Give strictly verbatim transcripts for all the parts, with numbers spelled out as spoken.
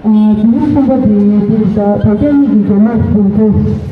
དེ་རིང་གསུམ་པ་དེ་དེ་ས་དོ་རྒྱ་གཉིས་ཀྱི་རྒྱ་ནག་གཞུང་ཚབ།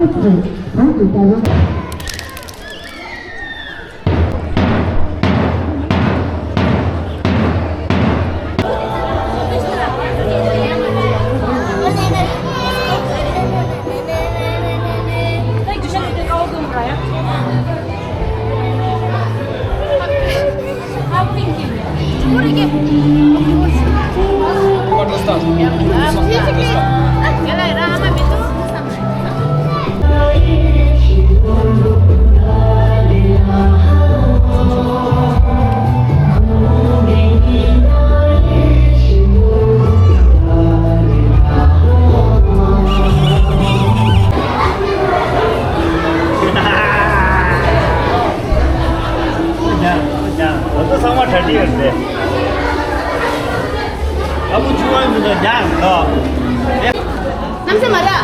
ང་ཚོ་ཚང་མ་གྲ་སྒྲིག་ཡོད་རེད། ཨ་ཁུ་ཆུང་བ་མི་འདུག་རྒྱག་འདུག་གནམ་ས་མ་ར།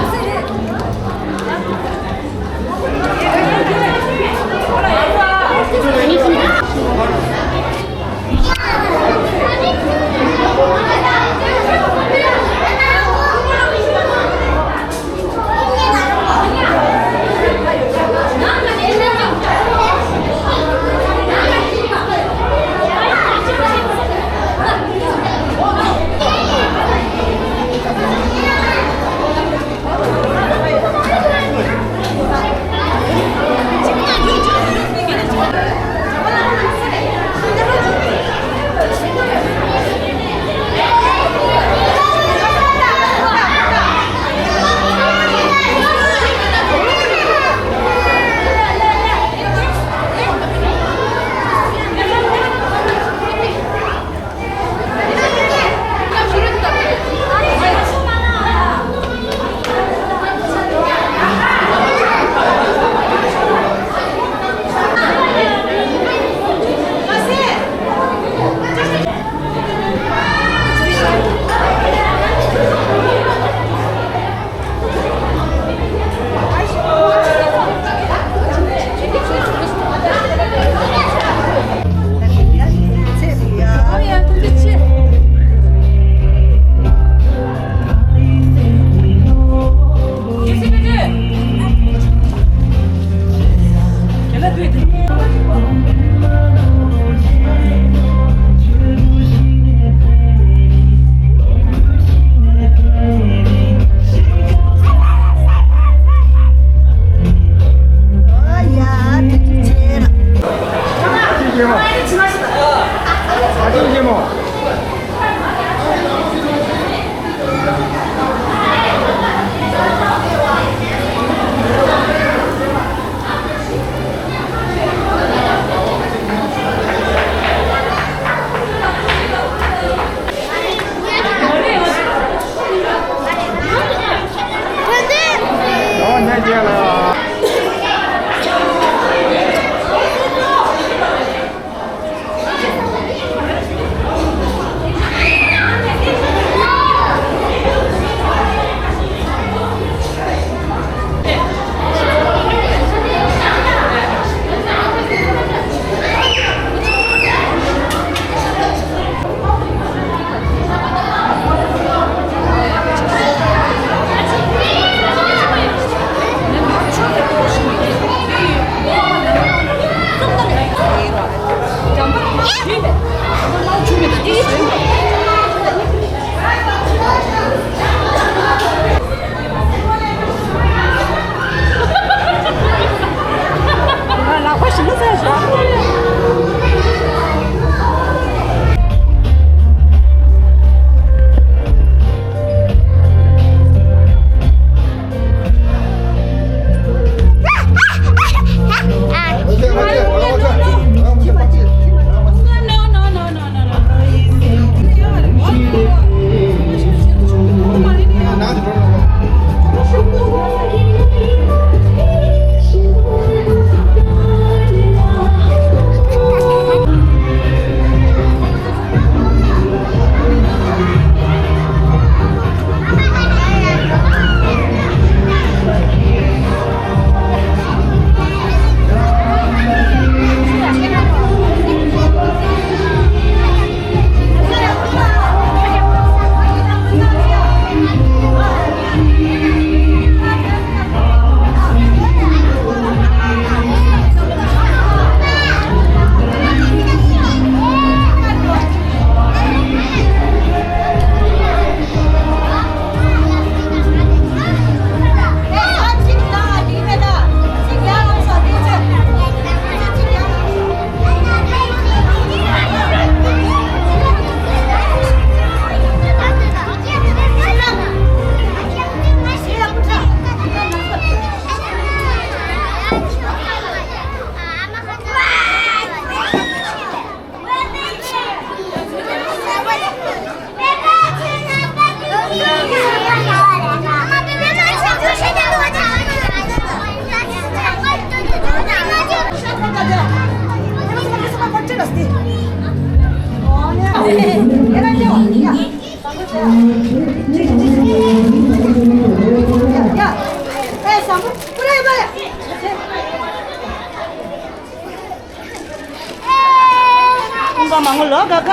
ཀུན་དགའ་མ་ངོ་ལོ་ག་ག་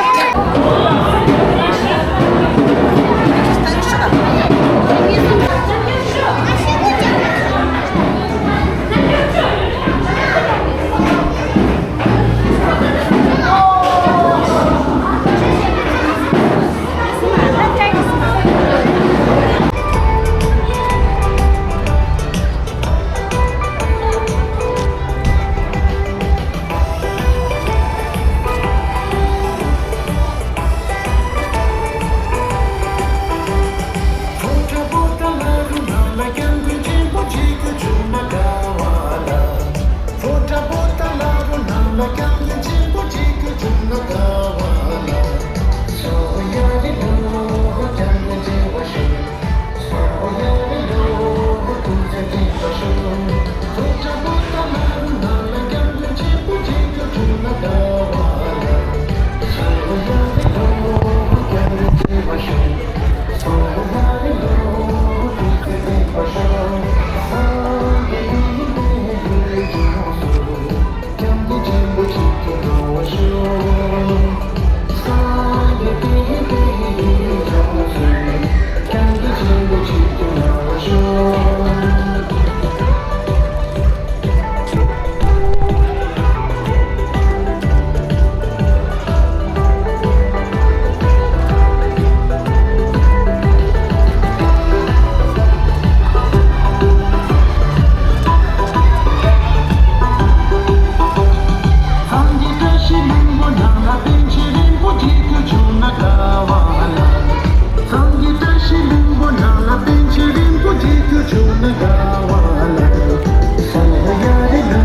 སངས་རྒྱས་བཀྲ་ཤིས་ལྷུན་པོ་ནང་ལ་པཎ་ཆེན་རིན་པོ་ཆེ་ཁྱོད་བྱོན་ན་དགའ་བ་ལ། སངས་རྒྱས་བཀྲ་ཤིས་ལྷུན་པོ་ནང་ལ་པཎ་ཆེན་རིན་པོ་ཆེ་ཁྱོད་བྱོན་ན་དགའ་བ་ལ། སོ་ཡ་རི་ལོ་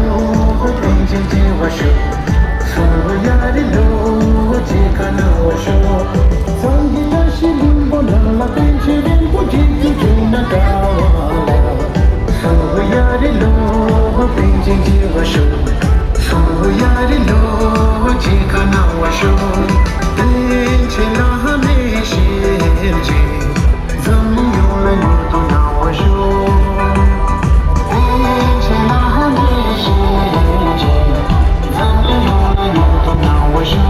པཎ་ཆེན་བདེ་བར་གཤེགས། སོ་ཡ་རི་ལོ་རྗེ་ཁ་ནང་བ་ཤོག་སངས་རྒྱས་བཀྲ་ཤིས་ལྷུན་པོ་ནང་ལ་པཎ་ཆེན་རིན་པོ་ཆེ་ཁྱོད་བྱོན་ན་དགའ་བ་ལ། སོ་ཡ་རི་ལོ་པཎ་ཆེན་བདེ་བར་གཤེགས། སོ་ཡ་རི་ལོ་རྗེ་ཁ་ནང་བ་ཤོག་པཎ་ཆེན་བླ་མའི་ཞལ་མཇལ། འཛམ་གླིང་ཡོངས་ལ་མྱུར་དུ་གནང་བར་ཤོག་པཎ་ཆེན་བླ་མའི་ཞལ་མཇལ། འཛམ་གླིང་ཡོངས་ལ་མྱུར་དུ་གནང་བར་ཤོག་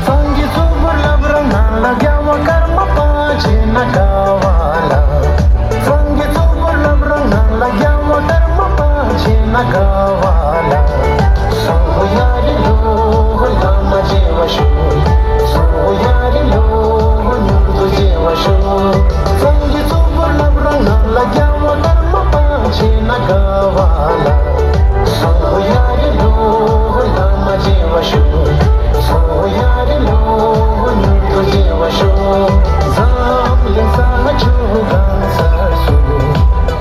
སངས་རྒྱས་གཙོ་བོར་བསླབ་རང་ངང་ལ་རྒྱལ་བ་ཀརྨ་པ་བྱེད་ན་དགའ་བ་ལ། སངས་རྒྱས་གཙོ་བོར་བསླབ་རང་ངང་ལ་རྒྱལ་བ་ཀརྨ་པ་བྱེད་ན་དགའ་བ་ལ། སོ་ཡ་རི་ལོ་བླ་མ་མཇལ་བར་ཤོག་སོ་ཡ་རི་ལོ་མྱུར་དུ་མཇལ་བར་ཤོག་སངས་རྒྱས་གཙོ་བོར་བསླབ་རང་ངང་ལ་རྒྱལ་བ་ཀརྨ་པ་བྱེད་ན་དགའ་བ་ལ། སོ་ཡ་རི་ལོ་བླ་མ་མཇལ་བར་ཤོག་སོ་ཡ་རི་ལོ་མྱུར་དུ་མཇལ་བར་ཤོག་འཛམ་གླིང་ས་ཕྱོགས་གང་སར་སུ།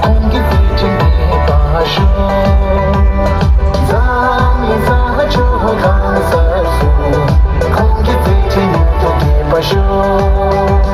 ཁོང་གི་བརྩེ་ཆེན་དེ་བ་ཤོག་འཛམ་གླིང་ས་ཕྱོགས་གང་སར་སུ། ཁོང་གི་བརྩེ་ཆེན་མྱུར་དུ་རྒྱས་པར་ཤོག་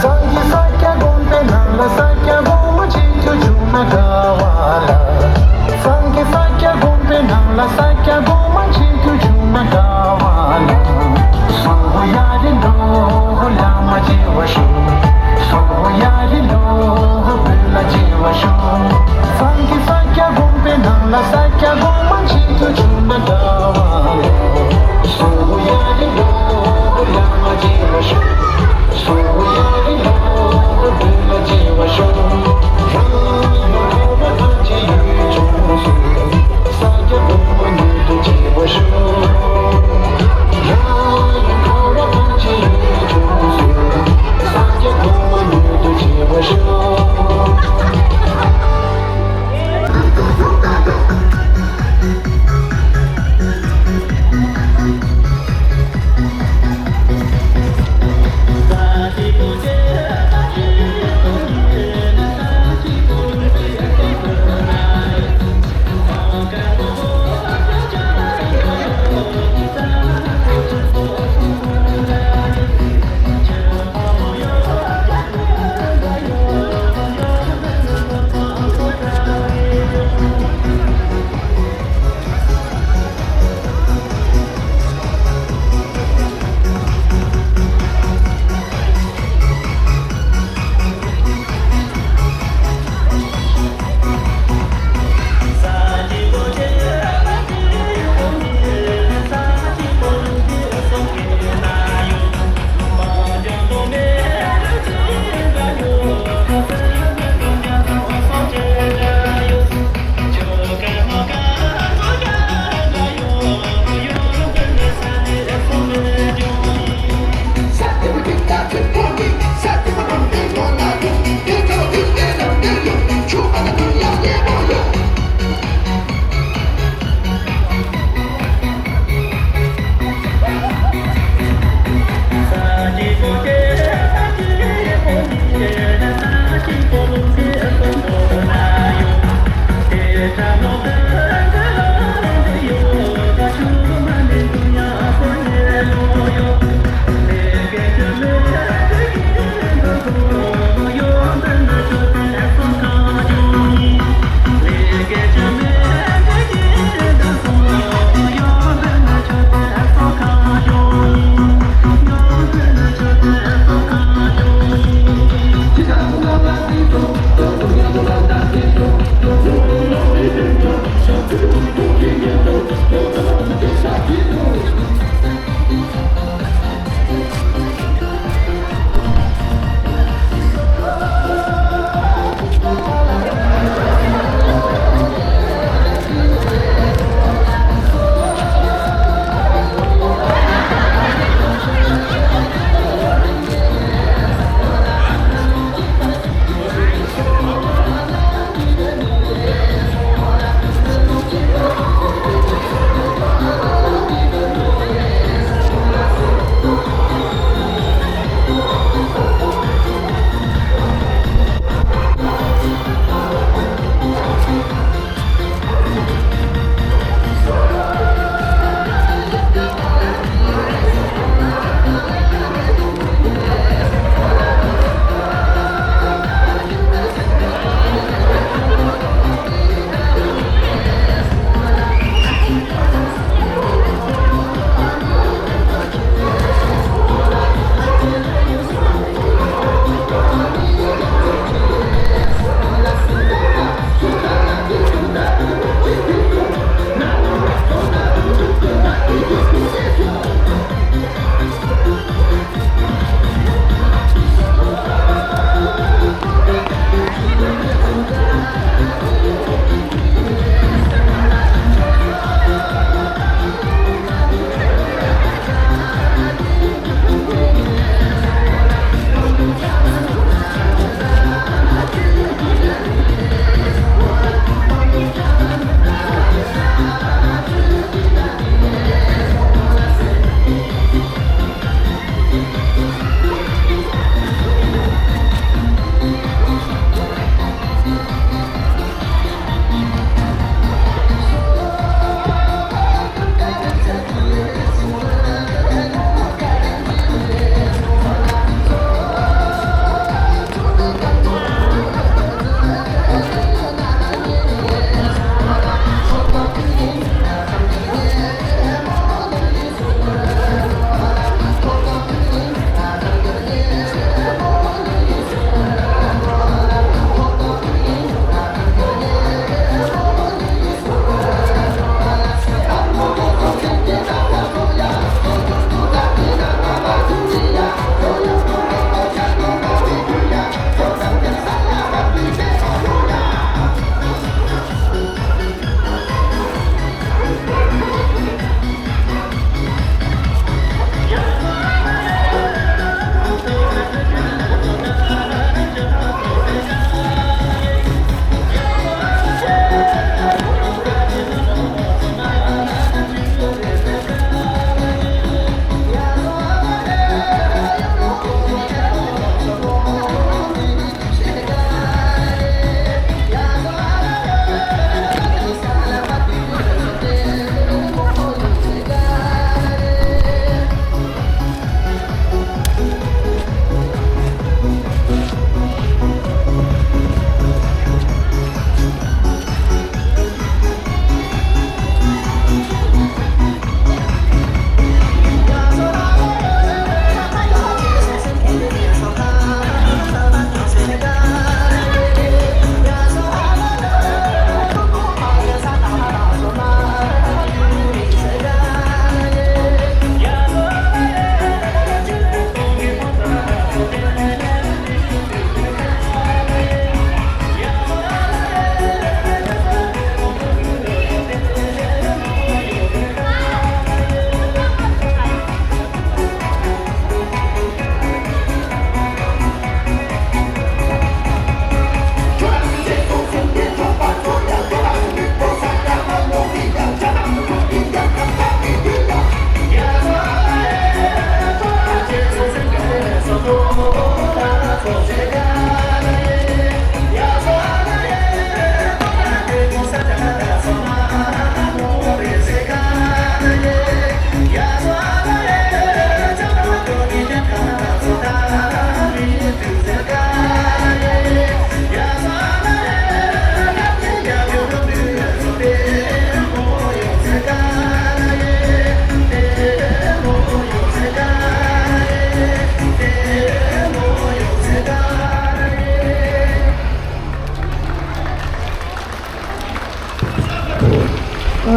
སངས་རྒྱས་ས་སྐྱ་དགོན་པའི་ནང་ལ་ས་སྐྱ་གོང་མ་ཆེན་ཁྱོད་བྱོན་ན་དགའ་བ་ལ། སངས་རྒྱས་ས་སྐྱ་དགོན་པའི་ནང་ལ་ས་སྐྱ་གོང་མ་ཆེན་ཁྱོད་བྱོན་ན་དགའ་བ་ལ། སོ་ཡ་རི་ལོ་བླ་མ་མཇལ་བར་ཤོག་སོ་ཡ་རི་ལོ་བོད་ལ་མཇལ་བར་ཤོག་སངས་རྒྱས་ས་སྐྱ་དགོན་པའི་ནང་ལ་ས་སྐྱ་གོང་མ་ཆེན་ཁྱོད་བྱོན་ན་དགའ་བ་ལ། སོ་ཡ་རི་ལོ་བླ་མ་མཇལ་བར་ཤོག་སོ་ཡ་རི་ལོ་བོད་ལ་མཇལ་བར་ཤོག་རང་ཡུལ་འཁོར་བ་ཐམས་ཅད་ཡུལ་ལྗོངས་སུ། ས་སྐྱ་གོང་མ་མྱུར་དུ་མཇལ་བར་ཤོག་རང་ཡུལ་འཁོར་བ་ཐམས་ཅད་ཡུལ་ལྗོངས་སུ། ས་སྐྱ་གོང་མ་མྱུར་དུ་མཇལ་བར་ཤོག་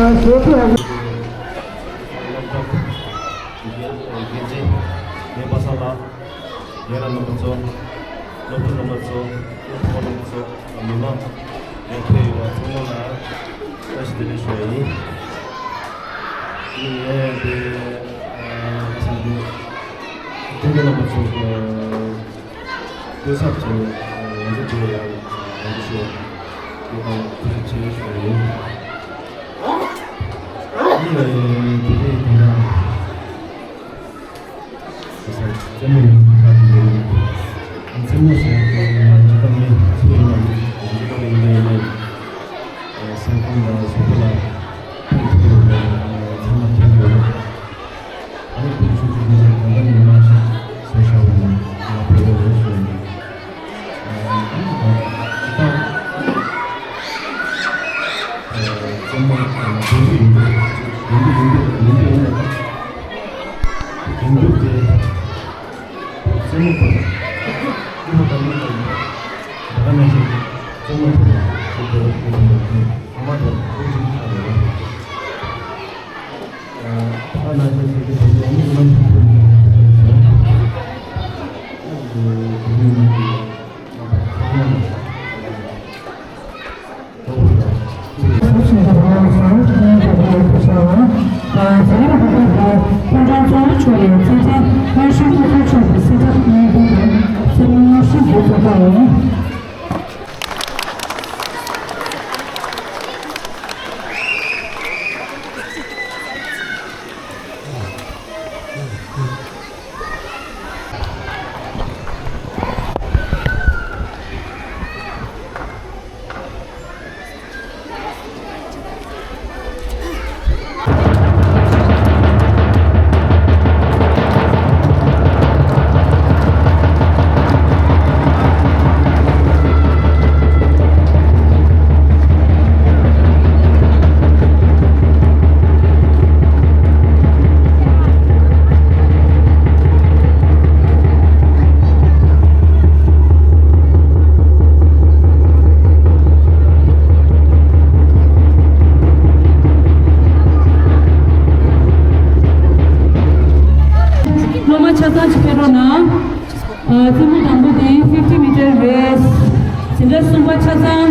རྒན་རྒན་ཚེ་རྒན་པ་སངས་ལགས། རྒན་རབས་རྣམ་པ་ཚོ། སློབ་ཕྲུག་རྣམ་པ་ཚོ། སློབ་ཕྲུག་རྣམ་པ་ཚོ། མི་མང་། ཡར་ཕེབས་ཡོད་པ་ཚང་མ་ལ་བཀྲ་ཤིས་བདེ་ལེགས་ཞུ་བ་ཡིན། ངས་དེ་ཨ་ས་འདི་སྤུན་ཀྱག་རྣམ་པ་ཚོ་སྐུ་ཚབ་ཀྱིས་ང་ཚོ་བྲེལ་ཡང་ང་ཚོ་ཞུ་བ་དེ་དང་ཐུགས་རྗེ་ཆེ་ཞུ་བ་ཡིན། ཨ་ནི་དེ་རེད། དེ་འདྲ། རྩེད་མོ་ཡིན་ཁ་དེ་རེད། རྩེད་མོ་ཟེར་ཏེ་ང་ཇི་ལྟར་མིན་ཚོ་ཡིན་ནམ་ཇི་ལྟར་ཡིན་ན་ཡིན་ནའི་སེམས་ཁམས་དང་གཟུགས་པོ་ལ་ཕན་ཐོགས་ཡོད་པའི་ཚང་མ་མཁྱེན་དགོས། ཨ་ནི་བོད་ཆུ་ཚོད་ཉི་ཤུ་གང་འདྲ་ཡིན་མ་ཤེས་ཟེར་བྱ་བ་ཡིན། ང་བོད་པ་ཡིན་ཟེར་ཡིན། སློབ་མ་ཆ་ཚང་ཅིག་ཕེབས་རོགས་གནང་། ཨ། རྩེད་མོ་དང་པོ་དེ་fifty meter race། འཛིན་གྲྭ་གསུམ་པ་ཆ་ཚང་།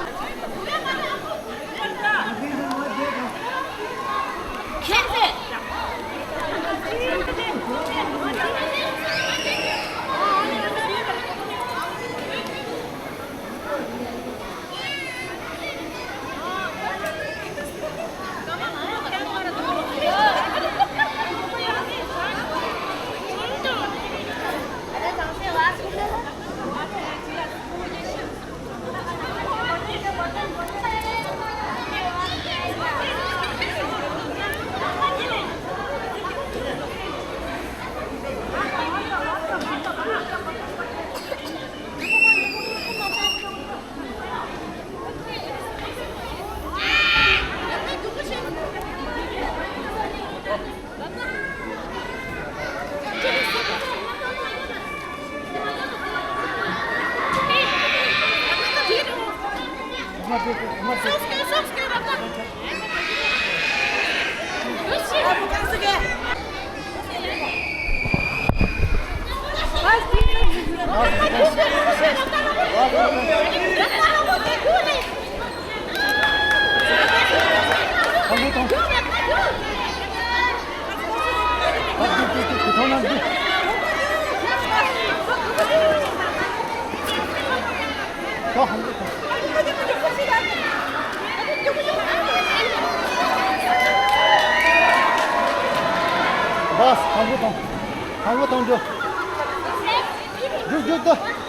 ད་ཧམ་པ་དང་། ཨ། དང་པོ་དང་། དང་པོ་དང་འགྲོ། རྒྱུགས་རྒྱུགས་ད།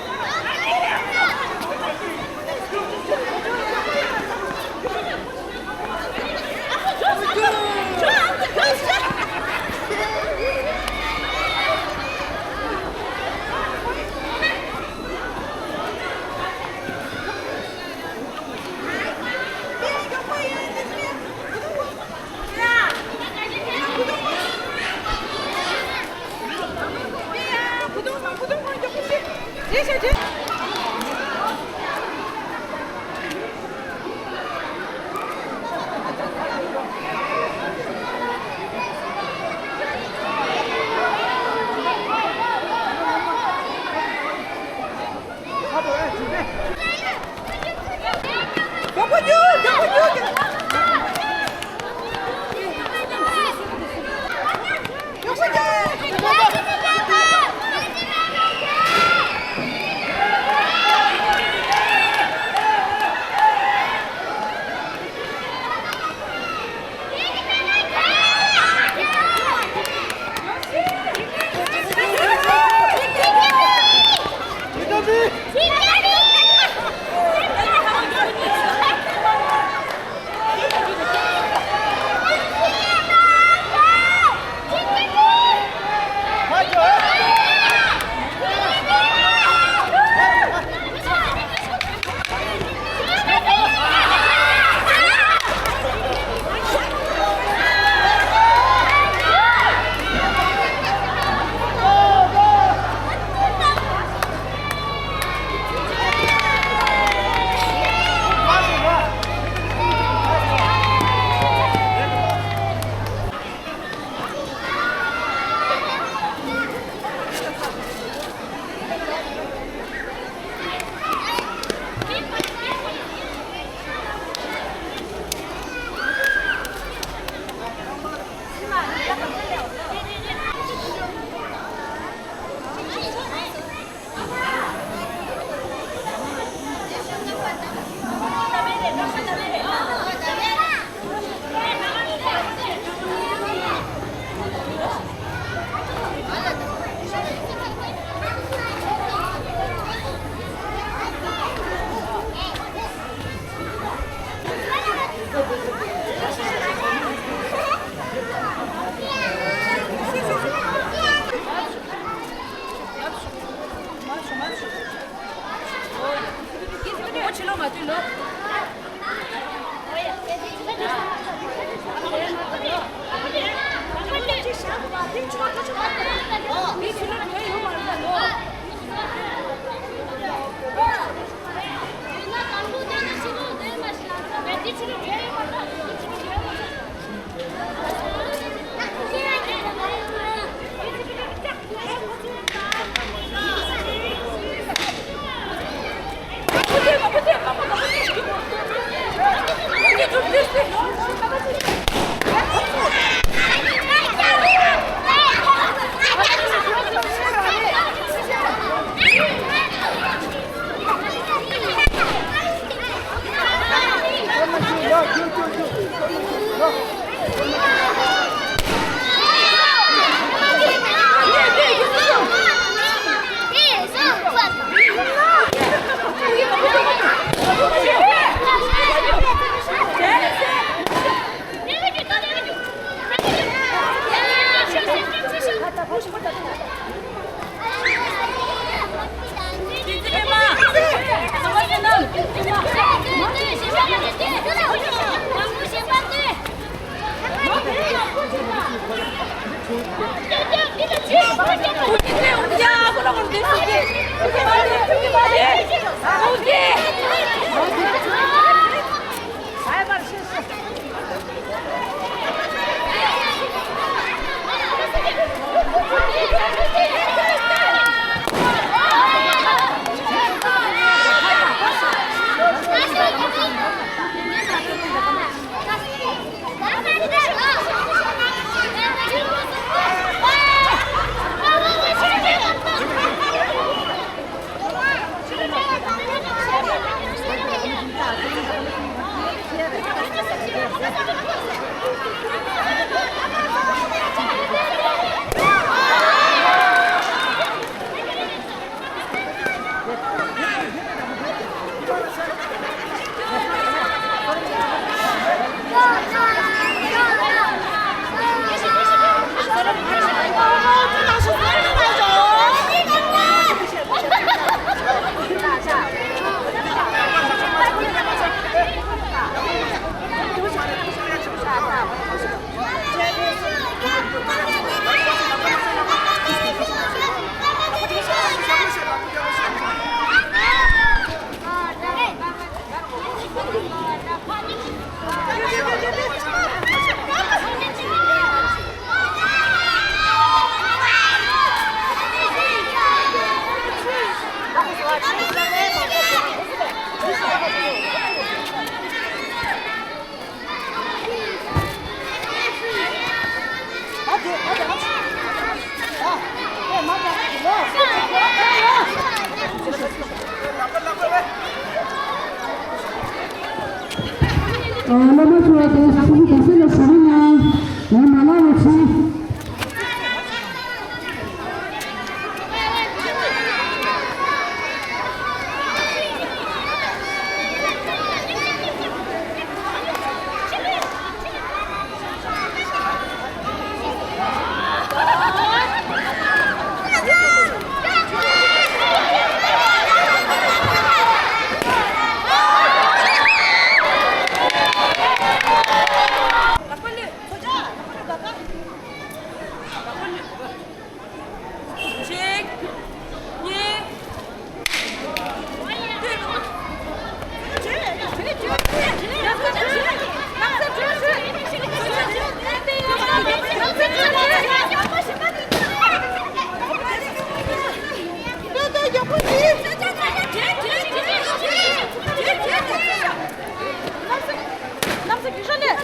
སློབ་མ་ཚོ་དེ་ཚོ་གི་དེ་ཚོ་ལ་ཞུ་རིན་ཡང་ངའི་མ་ལག་ལ་ཕྱིན། རྣམ་སྲས་རྒྱུགས་ཤོག་ལེ།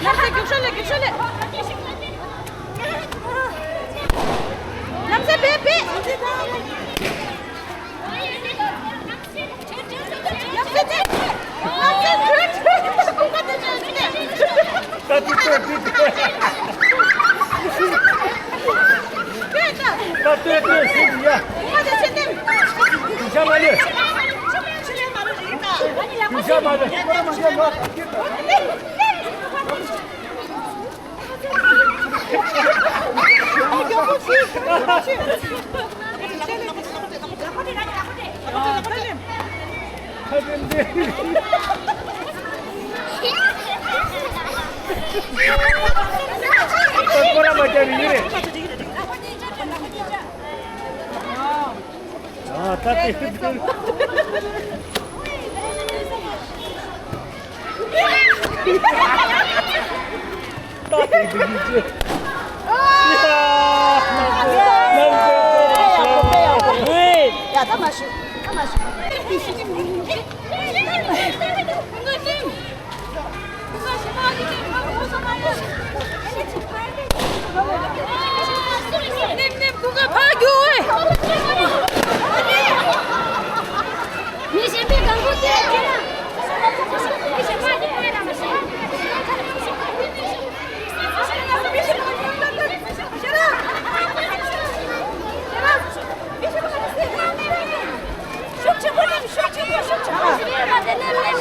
རྣམ་སྲས་རྒྱུགས་ཤོག་ལེ། རྒྱུགས་ཤོག་ལེ། རྣམ་སྲས་བེ་བེ། རྣམ་སྲས་བེ། རྣམ་སྲས་བེ། ད་ལྟོས་ལྟོས་ལྟོས། ད་ལྟོས་ལྟོས་ཞིག་ཡ། ཤ་མ་ལེ། ཤ་མ་ལེ། ཤུགས་ཆེན་པོ་ནས། ཤུགས་ཆེན་པོ། ཤུགས་ཆེན་པོ། ཤུགས་ཆེན་པོ།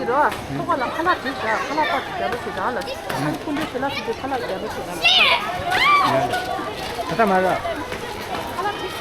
ཡོད། ཐོག་ཁ་ལ་ཁ་ལག་དེ་བཞག་ཁ་ལག་པ་དེ་རྒྱབ་ལ་ཞིག་རག་ལ། ཨ་ནི་ཁུ་འབྲས་ཞལ་ལག་ཞིག་དེ་ཁ་ལག་རྒྱབ་ལ་ཞིག་རག་ལ་ཁ་ལག་ད་ལྟ་མ་རག་ཁ་ལག་དེ།